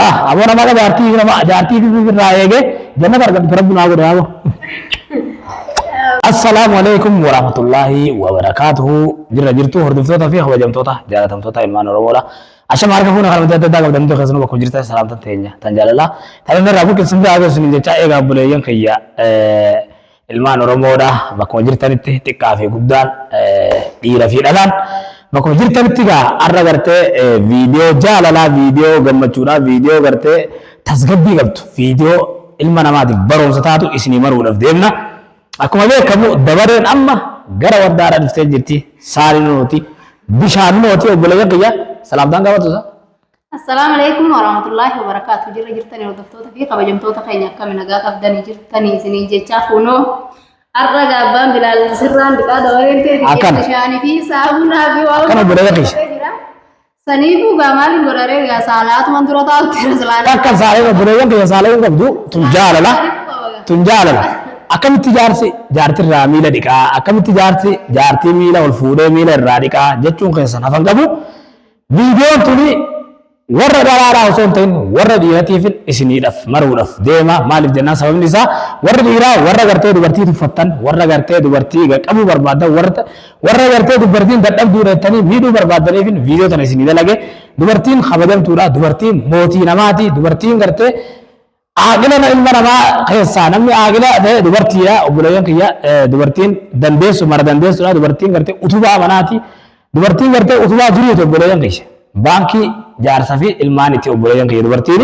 Ah, aboo nama akka jaartii nama jaartii fi irraa eegee jannata argamtu rabbi naa godhe aboo. Assalaamu alaikum warahmatullaahi wabarakaatuhu. Jirra jirtu hordoftoota fi kabajamtoota jaalatamtoota ilmaan Oromoodha. Ashama harka fuuna kana adda addaa qabdan hundi keessanuu bakka jirtan salaamtan teenya tan jaalalaa. Tan inni irraa buqqinsin biraa geessu jechaa eegaa obboleeyyan kiyya ilmaan Oromoodha bakkuma jirtanitti xiqqaa fi guddaan dhiira fi dhalaan bakkuma jirtanitti gaa har'a gartee viidiyoo jaalalaa viidiyoo gammachuudhaa viidiyoo gartee tasgabbii qabdu viidiyoo ilma namaatiif barumsa taatu isinii maruudhaaf deemna. Akkuma beekamu dabareen amma gara wardaadhaa dhuftee jirti saalinuuti bishaanuuti obboleeyyan kiyya salaamtaan qabatu isaa. Assalaamu alaikum warahmatullaahi wabarakaatu. Jirra jirtanii hordoftoota fi kabajamtoota keenya akkami nagaa qabdanii jirtanii isiniin jechaa kunoo har'a gaabbaan bilaal sirraan dhiqaa dabareen ta'e Akkana. bishaanii fi saabunaa fi waa Akkana obboleeyyan kiyya. jira. Saniifuu gaa maaliin godharee gaa saalaatuma dura taa'utti jira silaa. Takka saalee obboleeyyan kiyya saalee hin qabdu tun jaalala tun jaalala. Akkamitti jaarsi jaartirraa miila dhiqaa akkamitti jaarsi jaartii miila ol fuudhee miila irraa dhiqaa jechuun keessan hafan qabu. Viidiyoon tuni warra dhalaadhaa osoo hin ta'in warra dhiiratiif isiniidhaaf maruudhaaf deema. Maaliif jennaan sababni isaa warri dhiiraa warra gartee dubartii tuffattan, warra gartee dubartii qaqqabuu barbaaddan, warra gartee dubartiin dadhabduudha jettanii miidhuu barbaaddaniif viidiyoo tana isinii dalage. Dubartiin kabajamtuudha, dubartiin mootii namaati, dubartiin gartee Aaqila ilma namaa keessaa namni aaqila ta'e dubartiidha. Obboleeyyan kiyya dubartiin dandeessu mara dandeessuudha. Dubartiin gartee utubaa manaati. Dubartiin gartee utubaa jiruuti obboleeyyan kiyya. Baankii jaarsa fi ilmaaniti obboleeyyan kiyya dubartiin.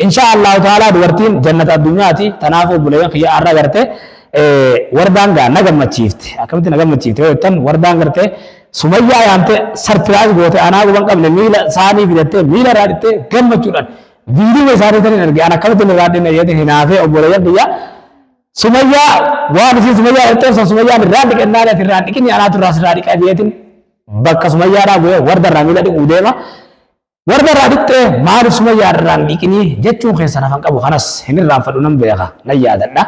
Insha Allahu ta'ala dubartiin jannata addunyaati. Kanaaf obboleeyyan kiyya har'a gartee wardaan gaa na gammachiifte. Akkamitti na gammachiifte yoo jettan wardaan gartee Sumayyaa yaamte sarpiraayiz goote anaa guban qabne miila saanii fidattee miila irraa dhittee gammachuudhaan Viidiyoo isaanii tan hin arge an akkamitti irraa dhinna jedhe hinaafee obboleeyyan kiyya Sumayyaa waan isin Sumayyaa jetteen san Sumayyaan irraa dhiqennaan ati irraa dhiqini anaatu irraa sirraa dhiqa jeetin bakka Sumayyaadhaa bu'ee warda irraa miila dhiquu deema. Warda irraa dhiqxee maaliif Sumayyaa irraa hin dhiqinii jechuun keessan hafan qabu kanas hin irraanfadhu nan beeka nan yaadadha.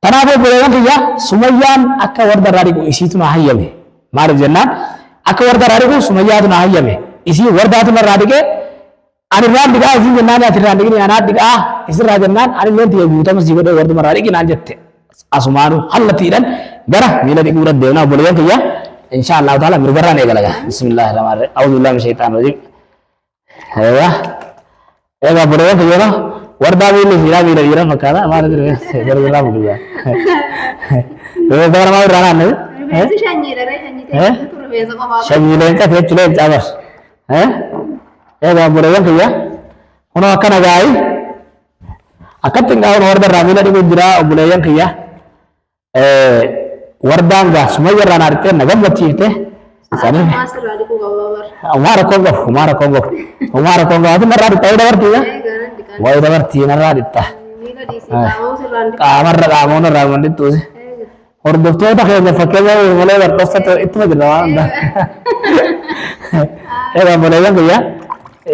Kanaaf obboleeyyan kiyya Sumayyaan akka warda irraa dhiqu isiitu na hayyame. Maaliif jennaan akka warda irraa dhiqu Sumayyaatu na hayyame. Isii wardaatu narraa dhiqee Ani irraan dhiqaa isiin jennaan ati irraan dhiqini anaa dhiqaa isirraa jennaan ani illeen tiyya guutama sii godhee warduma irraa dhiqi naan jette asumaanu kallattiidhaan gara miila dhiquu irra deemna obboleeyyan kiyya insha Allahu ta'ala mirgarraan eegala gaa bismillaahi rahmaani rahiim a'uudhu billahi min shaytaan rajiim eegaa eegaa obboleeyyan kiyya wardaa miilli dhiiraa miila dhiiraa fakkaata maal irraa fuudhu rifeensa namaa irraa naanna'e Rifeensi shanyiidha ree shanyii ta'e rifeensa qofaa. Sanyii leenca jechuun leencaa bar. Egaa obboleeyyan kiyya kunoo akkana gaayi akkatti hin gaa'uun warda irraa miila dhiqu jira obboleeyyan kiyya wardaan gaa sumayya irraa naa dhiqxee na gammachiifte saniif Maas irraa dhiquu qaba bar. homaa rakkoon qabu homaa rakkoon qabu homaa rakkoon qabu ati narraa dhiqxa wayii dabartii Egaa nan dhiqaa. wayii dabartii narraa dhiqxa Miila dhiisii qaamaa sirraan dhiqaa. qaamarra qaamoon irraa mandhittuusi. Hordoftoota keenya fakkeenya malee hordoftoota ittuma jirra waan hundaa. Egaa obboleeyyan kiyya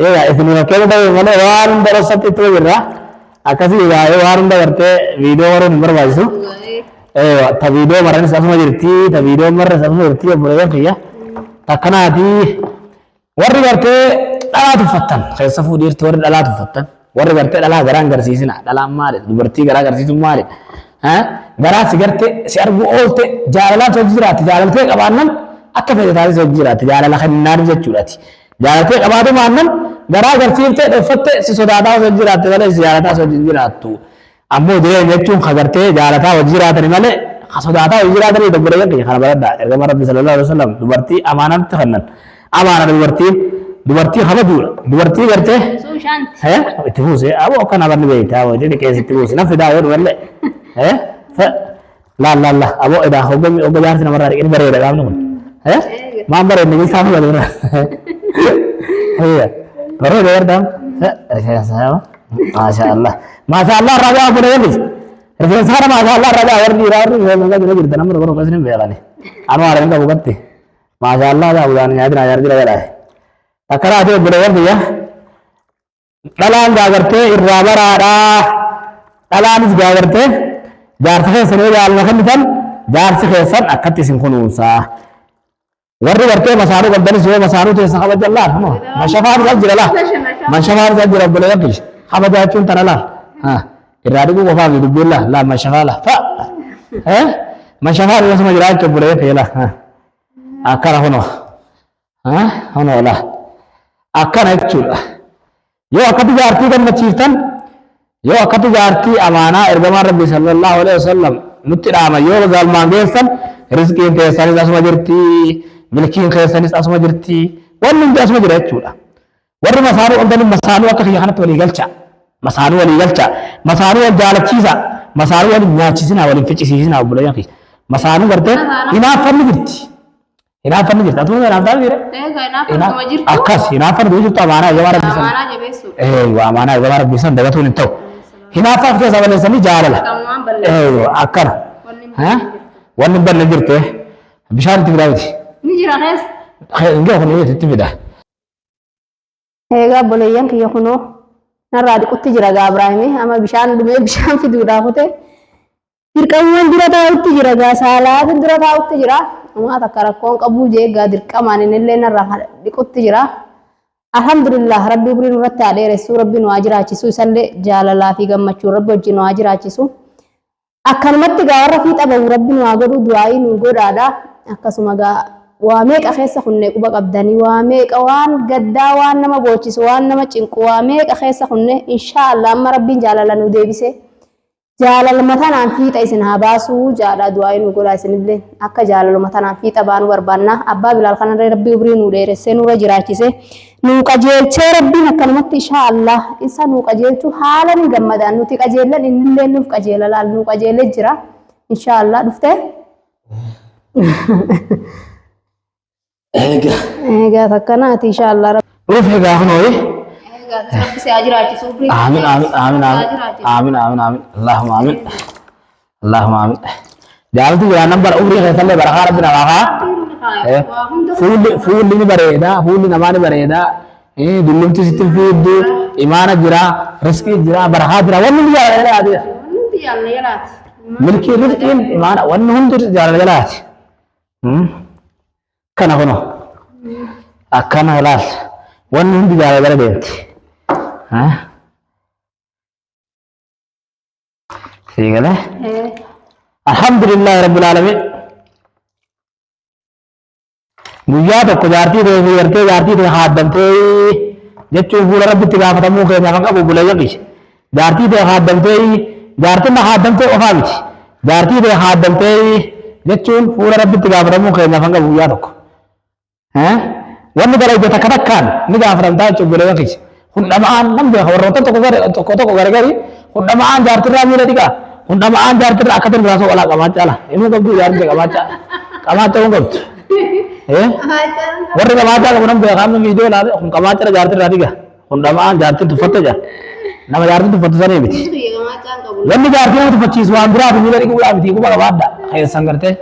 egaa isin fakkeenya ta'e malee waan hunda dhoksatti ittuma jirra. Akkasii egaa waan hunda gartee viidiyoo maruun hin barbaachisu. Egaa ta viidiyoo maranis asuma jirti ta viidiyoo marres asuma jirti obboleeyyan kiyya. Takkanaati Warri gartee dhalaa tuffattan keessafuu dhiirti warri dhalaa tuffattan warri gartee dhalaa garaa hin garsiisina dhalaan maali dubartii garaa garsiisuun maali garaa si garte si arguu oolte jaalalaan si hojii jiraatti jaalaltee qabaannan akka fedhe taatee si hojii jiraatti jaalala kennaaniif jechuudhaati jaalaltee qabaatu baannan garaa garsiiftee dhoffatte si sodaataa si hojii jiraatti malee si jaalataa si hojii jiraattu. Ammoo jireenya jechuun ka gartee jaalataa wajji jiraatani malee ka sodaataa wajji jiraatanii obboleeyyan kiyya kana baradhaa. Ergamaan Rabbii sallallahu alaihi wasallam dubartii amaanaa nutti kennan. Amaana dubartiin dubartii kabajuudha. Dubartii gartee Sun shanti. eh itti buuse aboo akkana barni beekta aboo itti dhiqeessi itti buuse na fidaa yoo dhumallee eh laal laal laal aboo edaa hogga hogga jaarsi namarraa dhiqin bareeda qaamni kun eh maan bareedne keessaa fi bareeda bareeda bardaam rifeensa maasha Allah maasha Allah ragaa obboleeyyan kiyya rifeensa kana maasha Allah ragaa warri dhiiraa warri rifeensa kana jira jirtan amma tokko tokko isin hin beekani anuu haala hin qabu gatti maasha Allah gaa udaan nyaatina jaarjira jedhaa akkanaati obboleeyyan kiyya Dhalaan gaagartee irraa baraadhaa. Dhalaanis gaagartee jaarsa keessan yoo jaalala kennitan jaarsi keessan akkatti isin kunuunsaa. Warri gartee masaanuu qabdanis yoo masaanuu teessan kabajan laal kunoo mashafaan isa jira laa. Mashafaan isa jira obboleeyyan kiyya. Kabajaa jechuun tana laal. Irraa dhiquu qofaa fi dubbiin laa laa mashafaa laa fa. Mashafaa akkasuma jira jechuun bulee feela. Akkana kunoo. Kunoo laa. Akkana jechuudha. Yoo akkatti jaartii gammachiiftan, yoo akkatti jaartii amaanaa ergamaan Rabbii sallallahu alaihi wasallam nutti dhaama yoo galmaan geessan, rizqiin teessanis asuma jirti, milkiin keessanis asuma jirti, wanni hundi asuma jira jechuudha. Warri masaanuu qabdan masaanuu akka kiyya kanatti walii galcha. Masaanuu walii galcha. Masaanuu wal jaalachiisa. Masaanuu wal nyaachisinaa, wal hin ficcisiisinaa obboleeyyan kiyya. Masaanuu gartee hinaaffanni jirti. Hinaaffanni jirti. Atuma hinaaftaa miti ree? Egaa hinaaffanuma jirtu. Akkas hinaaffanni jirtu amaanaa eegamaa rabbii sana. Amaanaa jabeessuudha. Eeyyuu amaanaa eegamaa rabbii sana dagatuun hin ta'u. Hinaaffaaf keessaa balleessanii jaalala. Qamumaan balleessu. Eeyyuu akkana. Wanni hin Ha? banne jirtu. Wanni hin banne jirtu. Bishaan itti fidaa miti. Ni jira keessa. Hin gahu kun itti fida. Egaa obboleeyyan kiyya kunoo narraa dhiqutti jira gaa Ibraahimii amma bishaan dhumee bishaan fiduudhaaf kute dirqamumaan dura taa'utti jira gaa saalaatiin dura taa'utti jira homaa takka rakkoon qabuu jee gaa dirqamaan innillee narraa dhiqutti jira. Alhamdulillah, rabbi umrii nurratti haa dheeressu, rabbi nu haa jiraachisu, isallee jaalalaa fi gammachuun rabbi wajjin nu haa jiraachisu. Akkanumatti gaa warra fiixa bahu rabbi nu haa godhu, du'aa'ii nu godhaadha. Akkasuma gaa waa meeqa keessa kunne quba qabdanii, waa meeqa, waan gaddaa, waan nama boochisu, waan nama cinqu, waa meeqa keessa kunne. Inshaa Allah amma rabbiin jaalala nu deebise. Jaalaluma tanaan fiixa isin haa baasuu jaadha, du'aa'ii nu godhaa isinillee. Akka jaalaluma tanaan fiixa baanuu barbaanna. Abbaa Bilaal kanarree rabbii umrii nu dheeressee nurra jiraachise. Nuu qajeelchee rabbiin akkanumatti inshaa Allah isa nuu qajeelchuu haala ni gammadaan nuti qajeellan innillee nuuf qajeela laal nuu qajeelee jira inshaa Allah dhuftee. Egaa. Egaa takkanaati inshaa Allah rabbi. Dhuuf egaa kunoo. Egaa rabbi si haa jiraachisu. Aamin aamin aamin aamin aamin aamin aamin Allahumma aamin Allahumma aamin. Jaalatu jiraan bara umrii keessallee barakaa rabbi namaa kaa. Fuulli fuulli ni bareeda, fuulli namaa ni bareeda. Dullumti sitti hin fiiddu, imaana jira, riskii jira, barakaa jira, wanni hundi jaalala jalaati. Hundi jaalala jalaati. Milkii riskiin imaana wanni hundi jaalala jalaati. Kana kunoo akkana laal, wanni hundi jaalala jala deemti. Sii galee? Alhamdulillahi rabbil alamin. Guyyaa tokko jaartii ta'e fi gartee jaartii ta'e haaddamtee jechuun fuula rabbitti gaafatamuu keenya kan qabu bulee yaqi. Jaartii ta'e haaddamtee, jaartiin na haaddamtee qofaa miti. Jaartii ta'e haaddamtee jechuun fuula rabbitti gaafatamuu keenya kan qabu guyyaa tokko. Wanni dalagde takka takkaan ni gaafatamtaa jechuun bulee yaqi. Kun dhama'aan nam beeka warroota tokko gara tokko tokko gargari kun dhama'aan jaartirraa miila dhiqaa. Kun dhama'aan jaartirraa akka tirraa soo walaa qabaachaa la. Inuu qabdu jaartii qabaachaa qabaachaa kun qabdu. Warri qabaachaa qabu nam beeka amma viidiyoo ilaale kun qabaachaa jaartirraa dhiqa. Kun dhama'aan jaartiin tuffatte jira. Nama jaartiin tuffattu sanii miti. Wanni jaartii nama tuffachiisu waan biraati, miila dhiquudhaa miti, quba qabaadha. Keessan gartee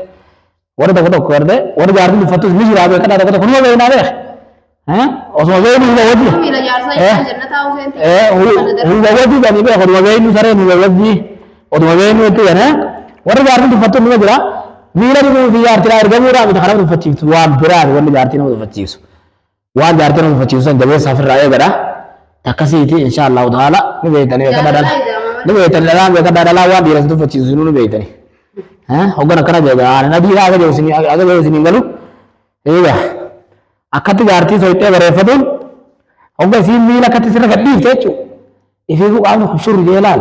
warri tokko tokko gartee warri jaartiin tuffattus ni jira beekadhaa, tokko tokko numa beeknaa beek. Osuma beeknu huba wajji. Miila jaarsaa isaan jannataa Hussein. Huba wajji gani beek, oduma beeknu sareen huba wajji oduma beeknu itti gane warri jaartiin tuffattu numa jira. Miila dhiquu fi jaartiidhaa ergamuudhaa miti kana tuffachiiftu, waan biraati wanni jaartii nama tuffachiisu. Waan jaartii nama tuffachiisu san jabeessa ofirraa eegadha. Takkasiiti insha Allahu ta'ala ni beektanii beekadhaa dhala. Ni beektanii dhalaan beekadhaa dhalaa waan dhiira si tuffachiisu sinuu ni beektanii. Hoggan akkana jedha ani nadii aga jedhu isin aga jedhu isin hin galu. Egaa akkatti jaartii soyxee bareeffatuun hogga isiin miila akkatti sirra gad dhiifte jechuudha. Ifiifuu qaamni kun shurri jee laal.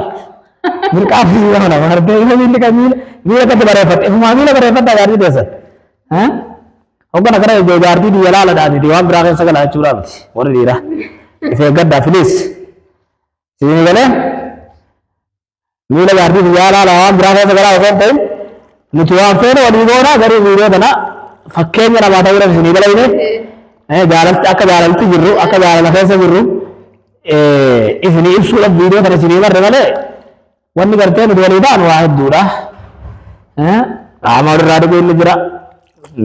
Mirqaaf si nama nama gartee isa miilli kan miila miila akkatti bareeffatte ifumaa miila bareeffadhaa jaartii teessan. Hoggan akkana ijoo jaartii biyya laala dhaatiti waan biraa keessa galaa jechuudha miti warri dhiiraa. If eeggadhaa filiis. Siinii galee miila jaartii biyyaa laala waan biraa keessa galaa osoo hin ta'in nuti waan feene walii goona, garuu viidiyoo tana fakkeenya namaa ta'uudhaaf isinii dalayne jaalalti akka jaalalti jirru akka jaalala keessa jirru isinii ibsuudhaaf viidiyoo tana isinii barre malee wanni gartee nuti walii ta'an waa hedduudha. Qaama walirraa dhiquu inni jira.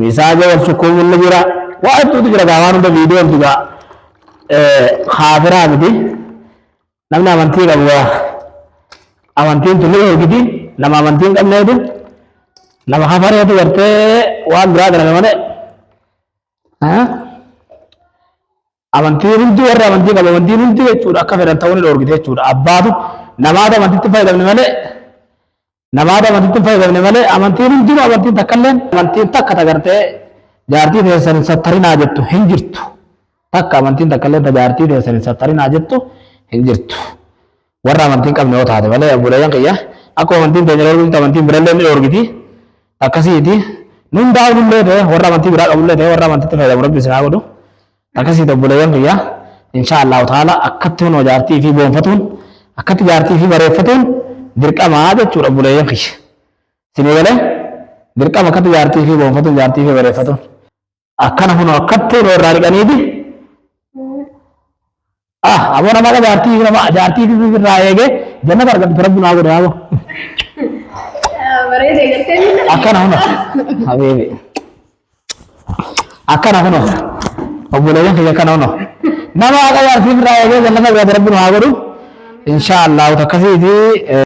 Misaaja wal sukkuumuu inni jira. Waa hedduutu jira gaa waan hunda viidiyoon dhugaa kaafiraa miti. Namni amantii qabu waa amantiin tun ni eegiti, nama amantii hin qabneetu nama kafareetu gartee waan biraa dalaga malee. Amantiin hundi warra amantii qabu amantiin hundi jechuudha akka fedhan ta'uu ni dhoorgite jechuudha. Abbaatu namaatu amantitti hin fayyadamne malee namaatu amantitti hin fayyadamne malee amantiin hundinuu amantiin takka illeen amantiin takka tagartee jaartii teessan hin sattarinaa jettu hin jirtu. Takka amantiin takka illeen ta jaartii teessan hin sattarinaa jettu hin jirtu. Warra amantii hin qabne yoo taate malee obboleeyyan kiyya akkuma amantiin teenya dhoorgitutti amantiin birallee ni dhoorgiti. Akkasiiti. Nu hundaa'ullee ta'e warra amantii biraa qabullee ta'e warra amantitti fayyadamu rabbi isin haa godhu. Akkasiiti obboleeyyan kiyya insha Allahu ta'ala akkatti hunoo jaartii fi boonfatuun akkatti jaartii fi bareeffatuun dirqamaa jechuudha obboleeyyan kiyya. Isinii galee dirqama akkatti jaartii fi boonfatuun jaartii fi bareeffatuun. Akkana kunoo akkatti hunoo irraa dhiqaniiti. Ah aboo nama akka jaartii fi nama jaartii fi irraa eegee jannata argattu rabbi naa godhe aboo. Bareedee gartee miila. Akkana kunoo habiibi. Akkana kunoo obboleeyyan kiyya akkana kunoo nama haqa jaartii irraa eegee jannata argate rabbi nu haa godhu. Insha Allah takkasiiti.